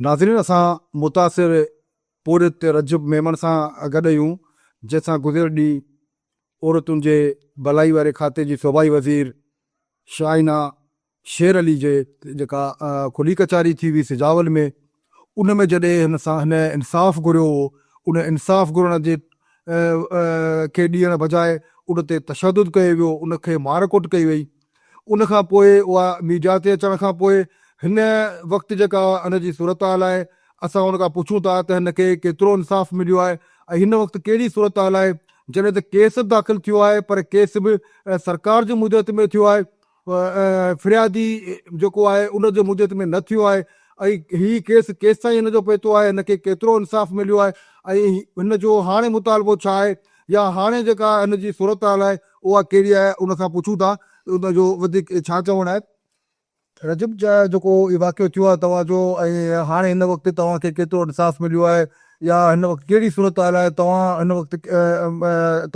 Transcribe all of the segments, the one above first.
ناظرين اسان متاثر پورهيت رجب ميمڻ سان گڏ آهيون جنهن سان گذريل ڏينهن عورتن جي ڀلائي واري کاتي جي صوبائي وزير شاهينه شير علي جي جيڪا کلي ڪچهري ٿي هئي سجاول ۾ ان ۾ جڏهن هن سان هن انصاف گهريو هو ان انصاف گهرڻ جي کي ڏيڻ بجاء ان تي تشدد ڪيو ويو ان کي مار ڪٽ ڪئي وئي ان کان پوء اها ميڊيا تي اچڻ کان پوء هن وقت جيڪا ان جي صورتحال آهي اسان ان کان پڇون ٿا ته هن کي ڪيترو انصاف مليو آهي ۽ هن وقت ڪهڙي صورتحال آهي جڏهن ته ڪيس به داخل ٿيو آهي پر ڪيس به سرڪار جي مدعيت ۾ ٿيو آهي فريادي جيڪو آهي ان جي مدعيت ۾ نه ٿيو آهي ۽ هي ڪيس ڪيستائين هن جو پهتو آهي هن کي ڪيترو انصاف مليو آهي ۽ هن جو هاڻي مطالبو ڇا آهي يا هاڻي جيڪا هن جي صورتحال آهي اها ڪهڙي آهي ان کان پڇون ٿا ان جو وڌيڪ ڇا چوڻ آهي. رجب جيڪو هي واقعو ٿيو آهي توهان جو ۽ هاڻي هن وقت توهان کي ڪيترو انصاف مليو آهي يا هن وقت ڪهڙي صورتحال آهي توهان هن وقت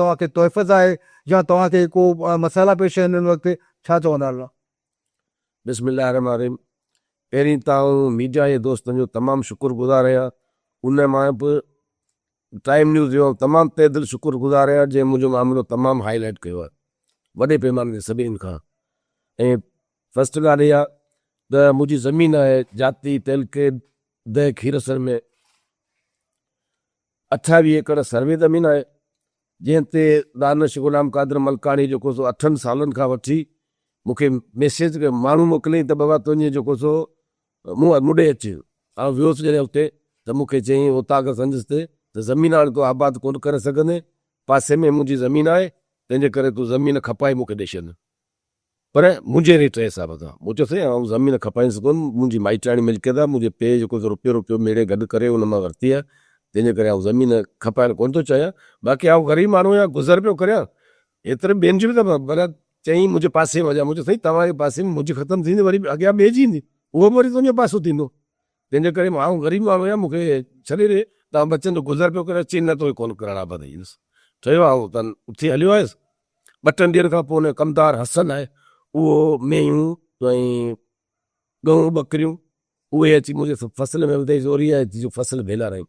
توهان کي تحفظ آهي يا توهان کي ڪو مسئلا پيش آهن هن وقت ڇا چوندا الله. بسم الله الرحمٰن الرحيم پهرين ته آئون ميڊيا جي دوستن جو تمام شڪر گذار آهيان ان مان به ٽائيم نيوز جو آئون تمام تهه دل شڪر گذار آهيان جنهن منهنجو معاملو تمام هائي لائيٽ ڪيو آهي وڏي پيماني تي سڀني کان ۽ فرسٽ ڳالهه اها ته منهنجي زمين آهي جاتي تعلقي دهه کيرسر ۾ 28 ايڪڙ سروي زمين آهي جنهن تي دانش غلام قادر ملڪاڻي جيڪو سو اٺن سالن کان وٺي مون کي ميسيج ماڻهو موڪليائين ته بابا تنهنجي جيڪو سو مون وٽ مڙي اچ. آئون ويس جڏهن اتي ته مون کي چيائين اوطاق سندس تي ته زمين هاڻي تون آباد ڪونه ڪري سگهندين، پاسي ۾ منهنجي زمين آهي، تنهن جي ڪري تون زمين کپائي مون کي ڏئي ڇڏ. پر منهنجي ريٽ جي حساب سان. مون چيو سائين آئون زمين کپائينس ڪونه، منهنجي مائٽياڻي ملڪيت آهي، منهنجي پيء جيڪو سو رپيو رپيو ميڙي گڏ ڪري ان مان ورتي آهي، تنهن جي ڪري آئون زمين کپائڻ ڪونه ٿو چاهيان، باقي آئون غريب ماڻهو آهيان، گذر پيو ڪريان، ايتري ٻين جي به ته ڀلا چيائين منهنجي پاسي ۾ وڃان. مون چيو سائين توهان جي پاسي ۾ منهنجي ختم ٿيندي وري اڳيان ٻئي جي ايندي اهو به وري تنهنجو پاسو ٿيندو. تنهن جي ڪري آئون غريب ماڻهو آهيان مون کي ڇڏي ڏي توهان ٻچن جو گذر پيو ڪريان. چيائين نه توکي ڪونه ڪرڻ آباد ايندس. چيو آئون اتان اٿي هليو آيس. ٻه ٽن ڏينهن کان پوء ان جو ڪمدار حسن آهي اهو مينهون ۽ ڳئون ٻڪريون اهي اچي منهنجي فصل ۾ وڌئي زوريء اچي جو فصل ڀيلارائين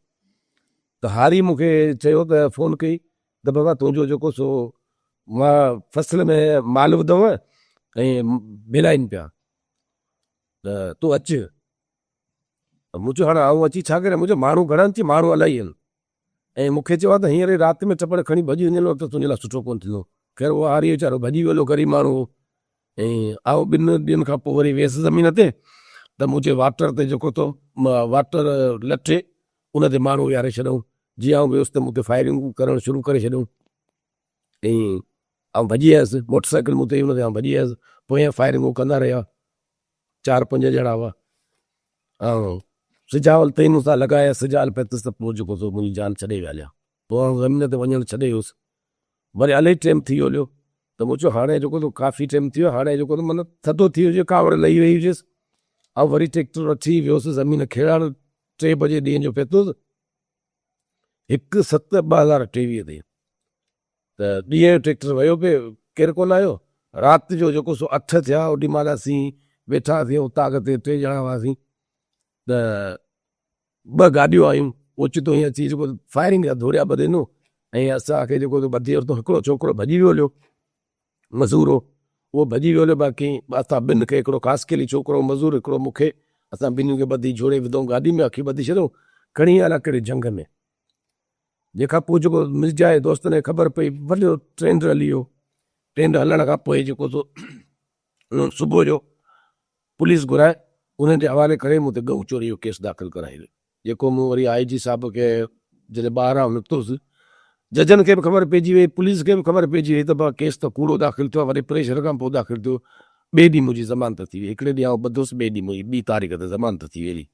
ته هاري مون کي چيو ته فون ڪئي ته بابا تنهنجو جيڪو سو مان فصل ۾ مال وڌو ۽ ڀيلائين پيا ته تون اچ. مون چيو هاڻي آئون اچي ڇا ڪريان؟ مون چيو ماڻهو گهڻا آهن؟ چي ماڻهو الاهي آهن. ۽ مون کي چيو آهي ته هينئر ئي رات ۾ ٽپڙ کڻي ڀڄي وڃڻ وقت تنهنجي لاء سٺو ڪونه ٿيندو. خير اهو هاري ويچارو ڀڄي ويو هليو غريب ماڻهو هو. ۽ آئون ٻن ڏينهن کان پوء وري ويس زمين تي ته منهنجي واٽر تي جيڪو ٿو واٽر لٺي ان تي ماڻهو ويهاري ڇڏيائون. جيئن آئون ويس ته مون تي فائرنگ ڪرڻ شروع ڪري ڇڏيائون ۽ آئون ڀڄي آيس موٽر سائيڪل مون تي هئي ان تي آئون ڀڄي آيس پويان فائرنگون ڪندا رهيا. چار پنج ڄڻا هئا ۽ سجاول تائين مون سان لڳايا سجاول پهتس ته پوء جيڪو سو منهنجي جان ڇڏي ويا هليا پوء آئون زمين تي وڃڻ ڇڏي ويس وري الائي ٽيم ٿي ويو هليو ته مون چيو هاڻي جيڪو سو ڪافي ٽيم ٿي ويو هاڻي جيڪو سو معنيٰ ٿڌو ٿي ويو هجي ڪاوڙ لهي وئي هجيس آئون وري ٽريڪٽر وٺي ويس زمين کيڙائڻ ٽي بجي ڏينهن جو پهتس هڪ ست 2023 تي ته ڏينهن جو ٽريڪٽر ويو پئي ڪير ڪونه آيو. رات جو جيڪو سو اٺ ٿيا اوڏي مهل اسين ويٺا هئاسين اوطاق تي ٽي ڄڻا هئاسين ته ٻه گاڏيون آيون اوچتو ائين اچي جيڪو فائرنگ جا ڌوڙيا ٻڌينو ۽ اسان کي جيڪو سو ٻڌي ورتو هڪڙو ڇوڪرو ڀڄي ويو هليو مزور هو اهو ڀڄي ويو هليو باقي اسان ٻن کي هڪڙو خاصخيلي ڇوڪرو مزور هڪڙو مون کي اسان ٻنهي کي ٻڌي جوڙي وڌو گاڏي ۾ اکيون ٻڌي ڇڏيو کڻي آيا ڪهڙي جهنگ ۾ جنهن کان پوء جيڪو مرزا جي دوستن کي خبر پئي وڏو ٽرينڊ هلي ويو ٽرينڊ هلڻ کان پوء جيڪو سو صبح جو پوليس گهرائي انهن جي حوالي ڪري مون تي ڳئون چوري جو ڪيس داخل ڪرائي ويو جيڪو مون وري آء جي صاحب کي جڏهن ٻاهران نڪتوس ججن کي به خبر پئجي وئي پوليس کي به خبر پئجي وئي ته بابا ڪيس ته ڪوڙو داخل ٿيو آهي وڏي پريشر کان پوء داخل ٿيو ٻئي ڏينهن منهنجي ضمانت ٿي وئي هڪڙي ڏينهن آئون ٻڌوس ٻئي ڏينهن منهنجي ٻي تاريخ تي ضمانت ٿي وئي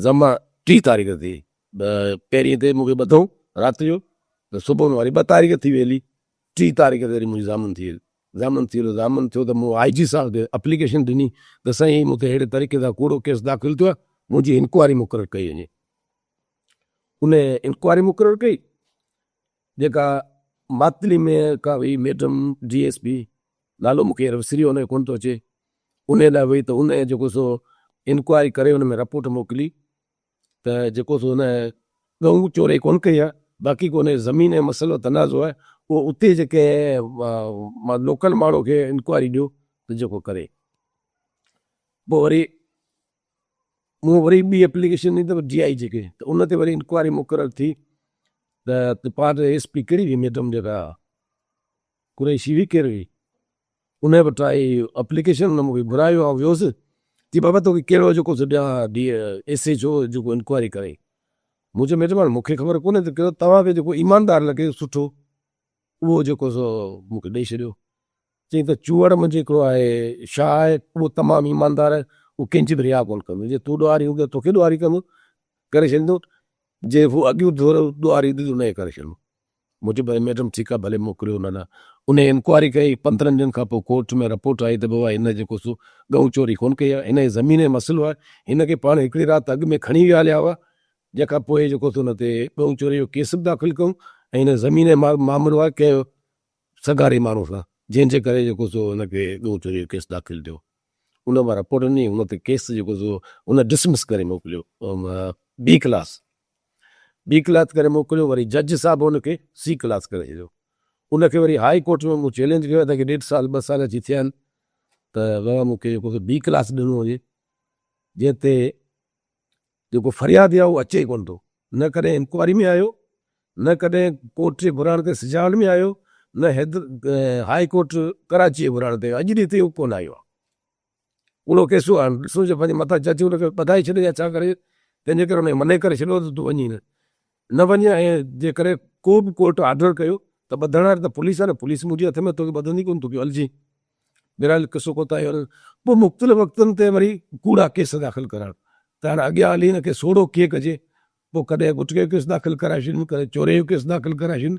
ضمانت ٽي تاريخ تي پهرين تي مون کي ٻڌئون رات جو ته صبح ۾ وري ٻه تاريخ ٿي وئي هلي ٽي تاريخ تي وري منهنجي ضامن ٿي وئي ضامن ٿي ويو ضامن ٿيو ته مون آء جي صاحب کي اپليڪيشن ڏني ته سائين مون تي اهڙي طريقي سان ڪوڙو ڪيس داخل ٿيو آهي منهنجي انڪوائري مقرر ڪئي وڃي ان انڪوائري مقرر ڪئي جيڪا ماتلي ۾ ڪا هئي ميڊم ڊي ايس پي نالو مون کي هينئر وسري ويو ان جو ڪونه ٿو اچي ان لاء وئي ته ان جيڪو سو انڪوائري ڪري ان ۾ رپورٽ موڪلي. ته جيڪو سو هن ڳئون چوري ڪونه ڪئي آهي باقي ڪو هن زمين جو مسئلو تنازعو آهي اهو اتي جيڪي لوڪل ماڻهو کي انڪوائري ڏيو ته جيڪو ڪري. پوء وري مون وري ٻي ايپليڪيشن ڏني ته ڊي I جي کي ته ان تي وري انڪوائري مقرر ٿي ته پاڻ ايس پي ڪهڙي هئي ميڊم جيڪا قريشي هئي ڪير هئي ان وٽ آئي اپليڪيشن ان مونکي گهرايو آئون ويس چي بابا توکي ڪهڙو جيڪو سو ڏيان ڊي ايس ايڇ او جيڪو انڪوائري ڪري مون چيو ميڊم هاڻي مونکي خبر ڪونهي ته ڪهڙو توهان کي جيڪو ايماندار لڳي سٺو اهو جيڪو سو مونکي ڏئي ڇڏيو چيائين ته چوهڙ منهنجو هڪڙو آهي شاهه آهي اهو تمام ايماندار آهي اهو ڪنهن جي به ريا ڪونه ڪندو جي تون ڏوهاري هوندين توکي ڏوهاري ڪندو ڪري ڇڏيندو جي هو اڳيون ڌر ڏوهاري هوندي ته ان کي ڪري ڇڏيندو مون چيو ميڊم ٺيڪ آهي ڀلي موڪليو نه نه انهي انڪوائري ڪئي 15 ڏينهن کان پوء ڪورٽ ۾ رپورٽ آئي ته بابا هن جيڪو سو ڳئون چوري ڪونه ڪئي آهي هن جي زمين جو مسئلو آهي هن کي پاڻ هڪڙي رات اڳ ۾ کڻي ويا هليا هئا جنهن کان پوء جيڪو سو هن تي ڳئون چوري جو ڪيس به داخل ڪيون ۽ هن زمين جو مامرو آهي ڪنهن سگهاري ماڻهو سان جنهن جي ڪري جيڪو سو هن کي ڳئون چوري جو ڪيس داخل ٿيو ان مان رپورٽ ڏني ان تي ڪيس جيڪو سو هن ڊسمس ڪري موڪليو بي ڪلاس بي ڪلاس ڪري موڪليو وري جج صاحب ان کي سي ڪلاس ڪري ڇڏيو ان کي وري هائي ڪورٽ ۾ مون چئلينج ڪيو ته ڏيڍ سال ٻه سال اچي ٿيا آهن ته بابا مون کي جيڪو بي ڪلاس ڏنو وڃي جنهن تي جيڪو فريادي آهي اهو اچي ئي ڪونه ٿو نه ڪڏهن انڪوائري ۾ آيو نه ڪڏهن ڪورٽ جي گهرائڻ تي سجاول ۾ آيو نه حيدر هائي ڪورٽ ڪراچي جي گهرائڻ تي اڄ ڏينهن تائين اهو ڪونه آيو آهي اهڙو ڪيس هو هاڻ ڏسو جو پنهنجي مٿان جج ان کي ٻڌائي ڇڏي يا ڇا ڪري تنهن جي ڪري ان کي منع ڪري ڇڏيو ته تون وڃين نه نه وڃ ۽ جي ڪري ڪو به ڪورٽ آرڊر ڪيو ته ٻڌڻ واري ته پوليس آهي نه پوليس منهنجي هٿ ۾ توکي ٻڌندي ڪونه توکي الجهين بهرحال قصو ڪوتاهي وارو پوء مختلف وقتن تي وري ڪوڙا ڪيس داخل ڪرائڻ ته هاڻ اڳيان هلي هن کي سوڙهو ڪيئن ڪجي پوء ڪڏهن گٽڪي جو ڪيس داخل ڪرائي ڇڏين ڪڏهن چوري جو ڪيس داخل ڪرائي ڇڏين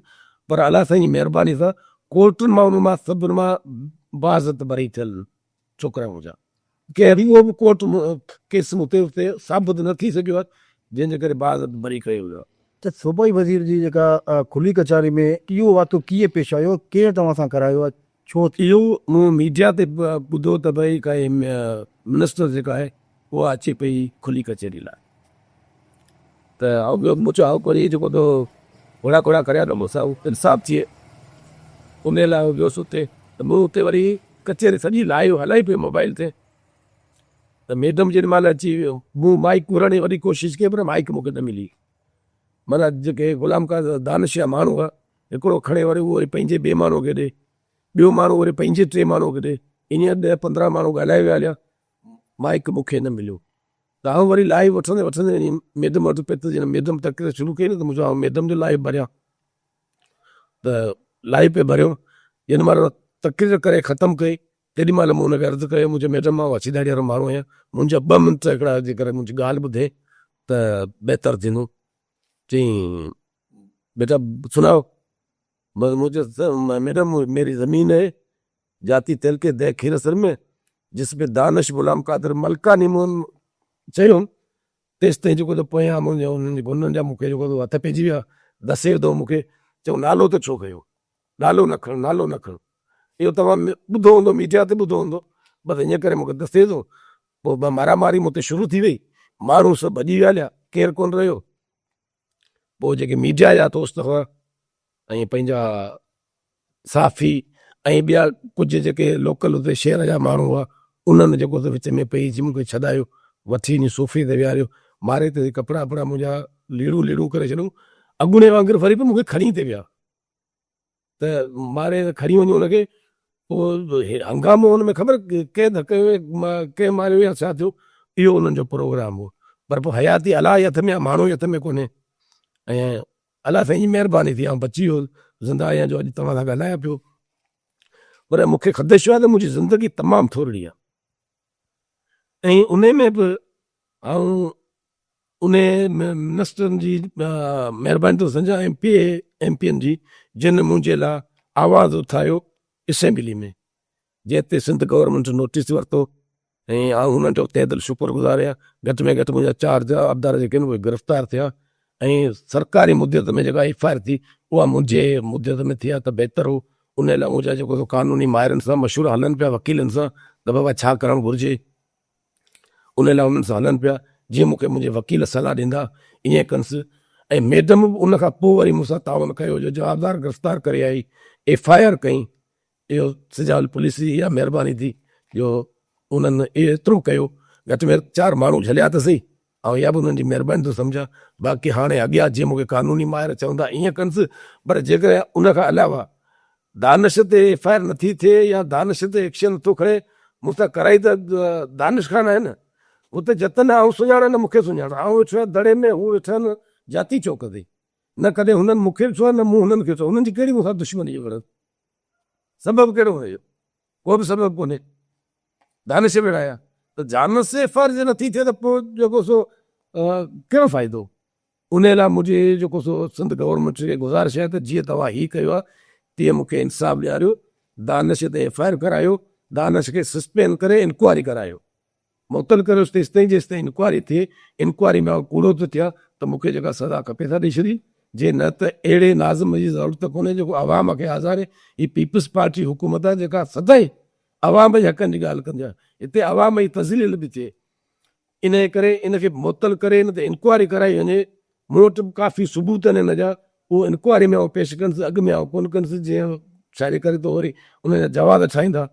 پر الله سائين جي مهرباني سان ڪورٽن مان انهن مان سڀن مان باعزت بري ٿيل ڇوڪرا منهنجا ڪنهن به اهو به ڪورٽ ڪيس مون تي اتي ثابت نه ٿي سگهيو آهي جنهن جي ڪري باعزت بري ڪيو ويو آهي. ته صوبائي وزير جي جيڪا کلي ڪچهري ۾ اهو واقعو ڪيئن پيش آيو، ڪير توهان سان ڪرايو آهي، ڇو ٿيو؟ اهو مون ميڊيا تي ٻڌو ته ڀئي ڪائي منسٽر جيڪا آهي اها اچي پئي کلي ڪچهري لاء ته آئون به مون چيو آئون وري جيڪو ٿو گهوڙا گهوڙا ڪريان ته مون سان انصاف ٿئي ان لاء آئون ويس اتي ته مون اتي وري ڪچهري سڄي لائيو هلائي پئي موبائل تي ته ميڊم جيڏي مهل اچي مون مائيڪ گهرڻ جي وڏي ڪوشش ڪئي پر مائيڪ مون کي نه ملي معنيٰ جيڪي غلام قادر دانش جا ماڻهو هئا هڪڙو کڻي وري اهو وري پنهنجي ٻئي ماڻهو کي ڏي ٻيو ماڻهو وري پنهنجي ٽئين ماڻهو کي ڏي ائين ڏهه 15 ماڻهو ڳالهائي ويا هليا مائيڪ مون کي نه مليو ته آئون وري لائيو وٺندي وٺندي وڃي ميڊم وٽ پهتس جڏهن ميڊم تقرير شروع ڪئي نه ته مون چيو آئون ميڊم جو لائيو ڀريان ته لائيو پئي ڀريو جيڏي مهل تقرير ڪري ختم ڪئي تيڏي مهل مون هن کي عرض ڪيو مون چيو ميڊم مان اڇي ڏاڙهي وارو ماڻهو آهيان منهنجا ٻه منٽ هڪڙا جيڪر منهنجي ڳالهه ٻڌي ته بهتر ٿيندو چيائين بيٽا سناؤ مون چيو ميڊم ميري زمين هي جاتي تعلقي دهه کيرسر ۾ جس ۾ دانش غلام قادر ملڪاني مون چيو تيستائين جيڪو ته پويان منهنجي انهن جي گنن جا مون کي جيڪو هٿ پئجي ويا دسي وڌو مون کي چيو نالو ته ڇو کنيو نالو نه کڻ نالو نه کڻ اهو توهان ٻڌو هوندو ميڊيا تي ٻڌو هوندو بس ائين ڪري مون کي دسي وڌو پوء مارا ماري مون تي شروع ٿي وئي ماڻهو سڀ ڀڄي ويا هليا ڪير ڪونه رهيو پوء جيڪي ميڊيا جا دوست هئا ۽ پنهنجا صحافي ۽ ٻيا ڪجهه جيڪي لوڪل اتي شهر جا ماڻهو هئا انهن جيڪو سو وچ ۾ پئي اچي مون کي ڇڏايو وٺي وڃي صوفي تي ويهاريو ماري تي ڪپڙا وپڙا منهنجا ليڙون ليڙون ڪري ڇڏيون اڳوڻي وانگر وري به مون کي کڻي تي ويا ته ماري کڻي وڃو ان کي پوء هنگامو ان ۾ خبر ڪنهن ڌڪ ڪنهن ماريو يا ڇا ٿيو اهو انهن جو پروگرام هو پر پوء حياتي الله جي هٿ ۾ آهي ماڻهو جي هٿ ۾ ڪونهي ۽ الله سائين جي مهرباني ٿي آئون بچي ويو زنده آهيان جو اڄ توهان سان ڳالهايان پيو پر مون کي خدشو آهي ته منهنجي زندگي تمام ٿورڙي آهي ۽ ان ۾ به آئون ان منسٽرن جي مهرباني ٿو سمجهان M P A M P N جي جن منهنجي لاء آواز اٿايو اسيمبلي ۾ جنهن تي سنڌ گورنمينٽ نوٽيس ورتو ۽ آئون هنن جو تهه دل شڪر گذار آهيان گهٽ ۾ گهٽ منهنجا چار جوابدار جيڪي آهن اهي گرفتار ٿيا ۽ سرڪاري مدت ۾ جيڪا ايف I R ٿي اها منهنجي مدت ۾ ٿي آ ته بهتر هو ان لاء منهنجا جيڪو قانوني ماهرن سان مشورا هلن پيا وڪيلن سان ته بابا ڇا ڪرڻ گهرجي ان لاء انهن سان هلن پيا. جيئن مون کي منهنجي وڪيل صلاح ڏيندا ائين ڪنس ۽ ميڊم به ان کان پوء وري مون سان تعاون ڪيو جو جوابدار گرفتار ڪري آئي ايف I R ڪئي اهو سجاول پوليس جي اها مهرباني ٿي جو انهن ايترو ڪيو گهٽ ۾ گهٽ چار ماڻهو جهليا ته سهي آئون اها به انهن جي مهرباني ٿو سمجهان باقي هاڻي اڳيان جيئن مون کي قانوني ماهر چوندا ائين ڪندس پر جيڪڏهن ان کان علاوه دانش تي ايف I R نٿي ٿئي يا دانش تي ايڪشن نٿو کڻي مون سان ڪرائي ته دانش خان آهي نه هو ته جتن آئون سڃاڻان نه مون کي سڃاڻان آئون ويٺو آهيان دڙي ۾ هو ويٺا آهن جاتي چوڪ تي نه ڪڏهن هنن مون کي ڏٺو آهي نه مون هنن کي ڏٺو آهي. هنن جي ڪهڙي مون سان دشمني جو وڙهن؟ سبب ڪهڙو هن جو؟ ڪو به سبب ڪونهي. دانش وڙهايا ته جانس جي فرض نٿي ٿئي ته پوء جيڪو سو ڪهڙو فائدو؟ انهي لاء منهنجي جيڪو سو سنڌ گورنمينٽ کي گذارش آهي ته جيئن توهان هي ڪيو آهي تيئن مون کي انصاف ڏياريو، دانش تي ايف I R ڪرايو، دانش کي سسپينڊ ڪري انڪوائري ڪرايو. معطل ڪريوس تيستائين جيستائين انڪوائري ٿئي، انڪوائري ۾ آئون ڪوڙو ٿو ٿيان ته مون کي جيڪا سزا کپي سا ڏئي ڇڏي، جي نه ته اهڙي ناظم جي ضرورت ڪونهي جيڪو عوام کي آزاري، هي پيپلز پارٽي حڪومت آهي جيڪا سدائين عوام جي حقن جي ڳالهه ڪندي آهي، هتي عوام جي تذليل به ٿئي، انهيء ڪري ان کي معطل ڪري ان تي انڪوائري ڪرائي وڃي، مون وٽ به ڪافي ثبوت آهن ان جا، اهو انڪوائري ۾ آئون پيش ڪندس، اڳ ۾ آئون ڪونه ڪندس، جيئن ڇاجي ڪري ته وري ان جا جواز ٺاهيندا.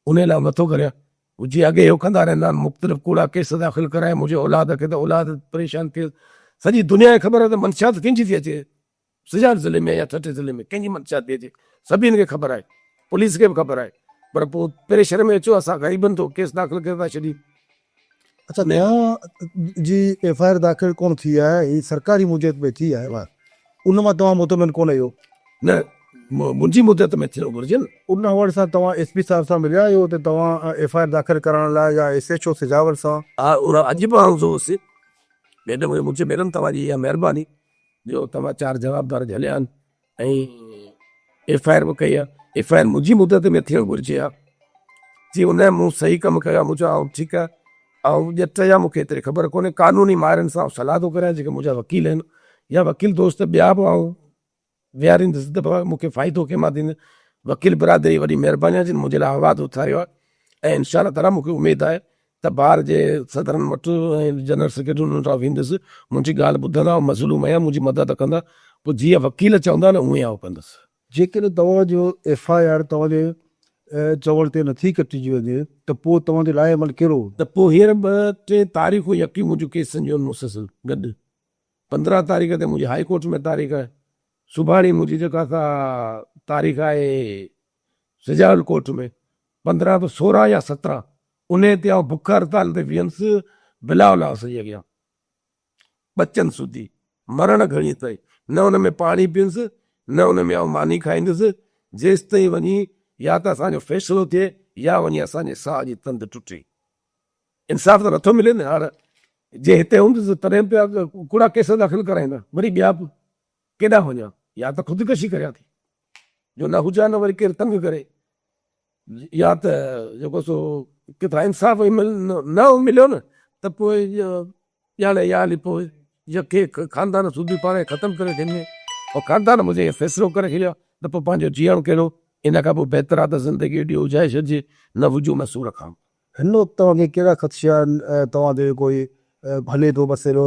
انهيء لاء نٿو ڪريان. هو جيئن اڳي اهو ڪندا رهندا آهن، مختلف ڪوڙا ڪيس داخل ڪرائي منهنجي اولاد کي ته اولاد پريشان ٿئي. سڄي دنيا کي خبر آهي ته منشيات ڪنهن جي ٿي اچي، سجاول ضلعي ۾ يا ٺٽي ضلعي ۾ ڪنهن جي منشيات ٿي اچي، سڀني کي خبر آهي، پوليس کي به خبر آهي، پر پوء پريشر ۾ اچو اسان غريبن ٿو ڪيس داخل ڪري ٿا ڇڏين. اڇا نياء جي ايف I R داخل ڪونه ٿي آهي هي سرڪاري مدت ۾ ٿي آهي ان مان توهان مطمئن ڪونه آهيو. نه منهنجي مدت ۾ ٿيڻ گهرجي نه. ان حوالي سان توهان ايس پي صاحب سان مليا آهيو ته توهان ايف I R داخل ڪرائڻ لاء يا ايس ايڇ او سجاول سان. ها اڄ به آئون هوس ميڊم کي مون چيو ميڊم توهان جي اها مهرباني جو توهان چار جوابدار جهليا آهن ۽ ايف I R به ڪئي آهي ايف I R منهنجي مدت ۾ ٿيڻ گهرجي ها جي ان مون صحيح ڪم ڪيو آهي مون چيو آئون ٺيڪ آهي آئون ڄٽ آهيان مون کي ايتري خبر ڪونهي قانوني ماهرن سان آئون صلاح ٿو ڪريان جيڪي منهنجا وڪيل آهن يا وڪيل دوست ٻيا به آئون ويهاريندس ته بابا مون کي فائدو ڪنهن مان ٿيندو وڪيل برادري وڏي مهرباني آهي جن منهنجي لاء آواز اٿاريو آهي ۽ انشاء الله تعاليٰ مون کي اميد آهي ته بار جي صدرن وٽ ۽ جنرل سيڪريٽري انهن وٽ ويندس، منهنجي ڳالهه ٻڌندا، آئون مظلوم آهيان، منهنجي مدد ڪندا، پوء جيئن وڪيل چوندا نه اونئين آئون ڪندس. جيڪڏهن توهان جو ايف I R توهان جي چوڻ تي نٿي ڪٽجي وڃي ته پوء توهان جو لاء عمل ڪهڙو هوندو؟ ته پوء هينئر ٻه ٽي تاريخون يڪيون منهنجون ڪيسن جون آهن مسلسل گڏ، 15 تاريخ تي منهنجي هائي ڪورٽ ۾ تاريخ آهي، سڀاڻي منهنجي جيڪا سا تاريخ آهي سجاول ڪورٽ ۾ 15 به 16 يا 17 انهيء تي آئون بک هڙتال تي ويهندس، بلاول هائوس جي اڳيان ٻچن سوڌي مرڻ گهڙيء تائين نه ان ۾ پاڻي پيئندس، نه ان ۾ آئون ماني کائيندس، جيستائين وڃي يا ته اسان جو فيصلو ٿئي يا وڃي اسان جي ساهه جي تند ٽٽي. انصاف ته نٿو ملي نه هاڻ جي هتي هوندس تڏهن به پيا ڪوڙا ڪيس داخل ڪرائيندا، وري ٻيا به ڪيڏانهن وڃان؟ يا ته خودڪشي ڪريان ٿي جو نه هجان نه وري ڪير تنگ ڪري. يا ته جيڪو سو ڪٿان انصاف ئي نه مليو نه ته پوء ڄاڻي يا علي پوء يڪي خاندان سوڌي پاڻ کي ختم ڪري ڇڏيندي ۽ خاندان منهنجي ائين فيصلو ڪري ڇڏيو ته پوء پنهنجو جيئڻ ڪهڙو ان کان پوء بهتر آهي ته زندگي ايڏي اجهائي ڇڏجي نه وجود نه سور کان. هن وقت توهان کي ڪهڙا خدشا آهن توهان تي ڪوئي هلي ٿو مسئلو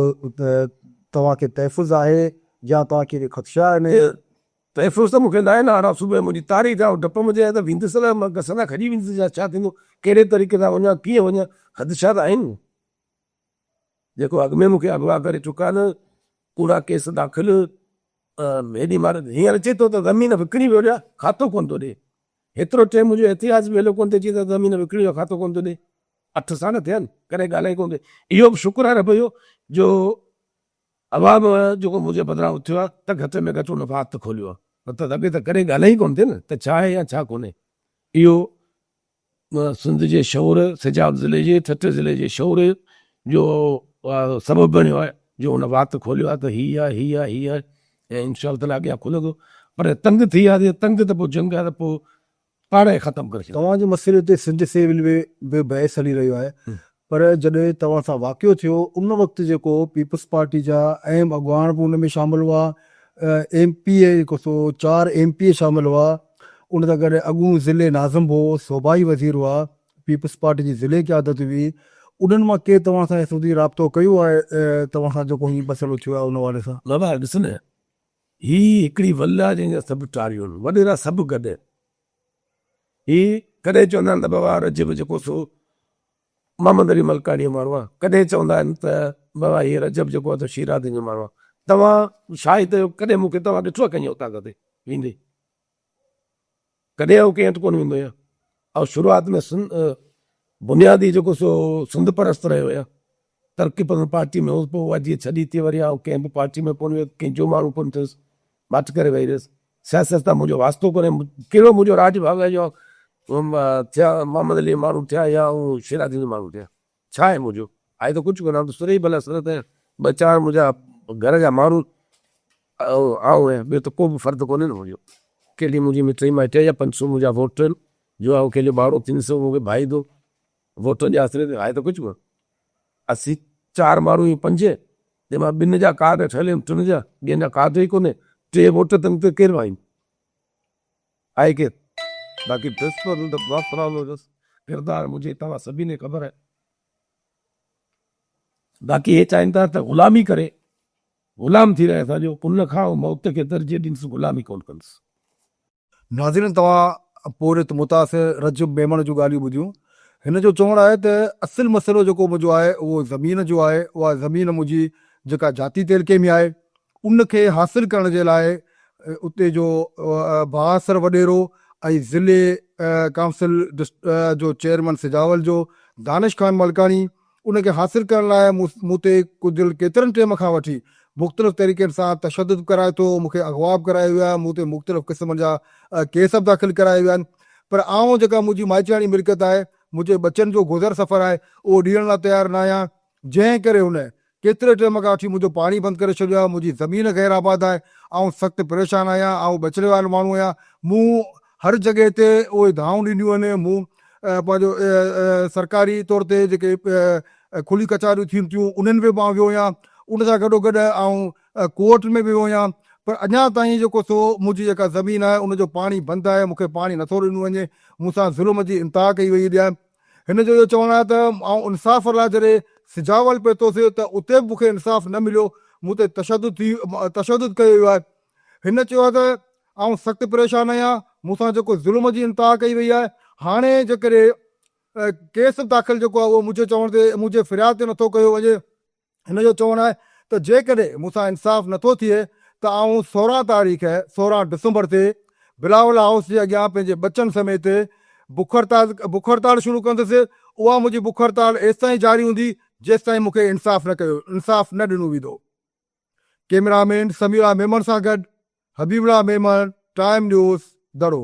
توهان کي تحفظ آهي يا توهان کي ڪي خدشا آهن؟ تحفظ ته مون کي ناهي نه هاڻ صبح منهنجي تاريخ آهي ڊپ منهنجي آهي ته ويندس الائي مان گس تان کڄي ويندس يا ڇا ٿيندو ڪهڙي طريقي سان وڃان ڪيئن وڃان خدشا ته آهن جيڪو اڳ ۾ مون کي اغوا ڪري چڪا آهن ڪوڙا ڪيس داخل هيڏي مهل هينئر چئي ٿو ته زمين وڪڻي ويو ڏيا کاتو ڪونه ٿو ڏي هيترو ٽيم منهنجو احتجاج به هليو ڪونه ٿي چئي ته زمين وڪڻي ويو کاتو ڪونه ٿو ڏي اٺ سال ٿيا آهن ڪڏهن ڳالهائي ڪونه ٿي اهو به شڪر آهي رب جو جو عوام جيڪو منهنجي بدران اٿيو آهي ته گهٽ ۾ گهٽ ان وات کوليو آهي نه ته اڳي ته ڪڏهن ڳالهائي ئي ڪونه ٿي نه ته ڇا آهي يا ڇا ڪونهي. اهو سنڌ جي شعور، سجاول ضلعي جي، ٺٽي ضلعي جي شعور جو سبب بڻيو آهي جو ان وات کوليو آهي ته هي آهي هي آهي هي آهي ۽ انشاء الله تعاليٰ اڳيان کلندو پر تنگ ٿي وياسين تنگ ته پوء جنگ آهي ته پوء پاڻ کي ختم ڪري ڇڏيو. توهان جي مسئلي تي سنڌ اسيمبلي ۾ به بحث هلي رهيو آهي پر جڏهن توهان سان واقعو ٿيو ان وقت جيڪو پيپلز پارٽي جا اهم اڳواڻ به ان ۾ شامل هئا، ايم پي اي جيڪو سو چار ايم پي اي شامل هئا، ان سان گڏ اڳوڻو ضلعي ناظم به هو، صوبائي وزير هئا، پيپلز پارٽي جي ضلعي قيادت هئي، انهن مان ڪي توهان سان سڌي رابطو ڪيو آهي توهان سان جيڪو هي مسئلو ٿيو آهي ان حوالي سان؟ بابا ڏس نه هي هڪڙي ول آهي جنهن جا سڀ ٽاريون آهن وڏيرا سڀ گڏ آهن هي ڪڏهن چوندا آهن ته بابا رجب جيڪو سو محمد علي ملڪاڻي جو ماڻهو آهي ڪڏهن چوندا آهن ته بابا هي رجب جيڪو آهي شيرادين جو ماڻهو آهي توهان شاهد آهيو ڪڏهن مون کي توهان ڏٺو آهي ڪنهن اوطاق تي ويندي ڪڏهن آئون ڪنهن وٽ ڪونه ويندو آهيان آئون شروعات ۾ بنيادي جيڪو سو سنڌ پرست رهيو آهيان ترقي پسند پارٽي ۾ هوس پوء اها جيئن ڇڏي ٿي وري آئون ڪنهن به پارٽي ۾ ڪونه ويس ڪنهن جو ماڻهو ڪونه ٿيس ماٺ ڪري ويهي رهيس سياست سان منهنجو واسطو ڪونهي ڪهڙو منهنجو راڄ ڀاڳ آهي جو ٿيا محمد علي جو ماڻهو ٿيا يا آئون شيرازي جو ماڻهو ٿيا ڇا آهي منهنجو آهي ته ڪجهه ڪونه آئون ته سري ئي ڀلا سرت آهيان ٻه چار منهنجا گهر جا ماڻهو آئون آهيان ٻيو ته ڪو به فرد ڪونهي نه منهنجو ڪهڙي منهنجي مٽي مائٽي يا 500 منهنجا ووٽ آهن جو آئون ڪنهن جو ٻاڙو ٿيندس مون کي ڀائيندو ووٽن جي آسري تي آهي ته ڪجهه ڪونه. اسين چار ماڻهو آهيون پنج، جنهن مان ٻن جا ڪارڊ ٺهيل آهن ٽن جا، ٻين جا ڪارڊ ئي ڪونهي. ٽي ووٽ تن تي ڪير وهائيندو؟ آهي ڪير؟ باقي ڪردار منهنجي توهان سڀني کي خبر آهي. باقي هي چاهين ٿا ته غلامي ڪري غلام ٿي رهي اسان جو، ان کان آئون موت کي ترجيح ڏيندس غلامي ڪونه ڪندس. ناظرين توهان پورهيت متاثر رجب ميمڻ جون ڳالهيون ٻڌيون. هن جو چوڻ آهي ته اصل مسئلو جيڪو منهنجو آهي اهو زمين جو آهي، اها زمين منهنجي جيڪا جاتي تعلقي ۾ آهي ان کي حاصل ڪرڻ جي لاء اتي جو بااثر وڏيرو ۽ ضلعي ڪائونسل جو چيئرمين سجاول جو دانش خان ملڪاڻي ان کي حاصل ڪرڻ لاء مون تي گذريل ڪيترن ٽيم کان وٺي مختلف طريقن سان تشدد به ڪرائي ٿو، مون کي اغوا به ڪرايو ويو آهي، مون تي مختلف قسمن جا ڪيس به داخل ڪرايا ويا آهن پر آئون جيڪا منهنجي مائٽياڻي ملڪيت آهي، منهنجي ٻچن جو گذر سفر آهي، اهو ڏيڻ لاء تيار نه آهيان، جنهن ڪري هن ڪيتري ٽيم کان وٺي منهنجو پاڻي بند ڪري ڇڏيو آهي، منهنجي زمين غير آباد آهي، آئون سخت پريشان آهيان، آئون ٻچڙي وارو ماڻهو آهيان، مون هر جڳهه تي اهي دانهون ڏنيون آهن، مون پنهنجو سرڪاري طور تي جيڪي کلي ڪچهريون ٿين ٿيون انهن ۾ به آئون ويو آهيان، ان سان گڏو گڏ آئون ڪورٽ ۾ به ويو آهيان پر اڃا تائين جيڪو سو منهنجي جيڪا زمين آهي ان جو پاڻي بند آهي، مون کي پاڻي نٿو ڏنو وڃي، مون سان ظلم جي انتها ڪئي وئي آهي. هن جو اهو چوڻ آهي ته آئون انصاف لاء جڏهن سجاول پهتوس ته اتي به مون کي انصاف نه مليو، مون تي تشدد ٿي تشدد ڪيو ويو آهي. هن چيو آهي ته آئون سخت پريشان آهيان، مون سان جيڪو ظلم جي انتها ڪئي وئي آهي، هاڻي جيڪڏهن ڪيس داخل جيڪو آهي اهو منهنجي چوڻ تي منهنجي فرياد تي نٿو ڪيو وڃي. هن جو چوڻ آهي ته جيڪڏهن مون سان انصاف نٿو ٿئي ته آئون 16 تاريخ 16 ڊسمبر تي بلاول هائوس جي اڳيان پنهنجي ٻچن سميت بک هڙتال بک هڙتال شروع ڪندس، اها منهنجي بک هڙتال ايستائين جاري هوندي جيستائين مون کي انصاف نه ڪيو انصاف نه ڏنو ويندو. ڪئميرا مين سميرا ميمڻ سان گڏ حبيب الله ميمڻ، ٽائيم نيوز، دڙو.